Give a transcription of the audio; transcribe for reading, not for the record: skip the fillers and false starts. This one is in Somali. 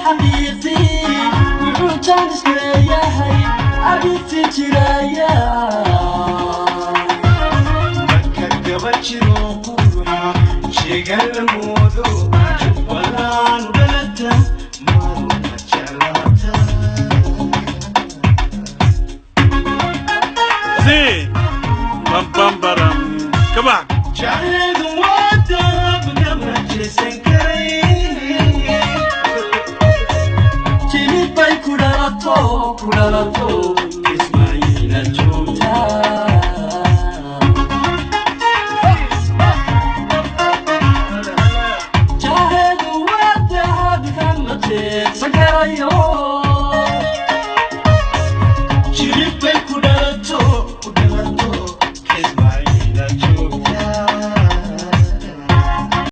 Xaqiiqdii wuxuu jaanis leeyahay abidti jiraya. Marka gabadh jiro quruxa sheegan la moodo.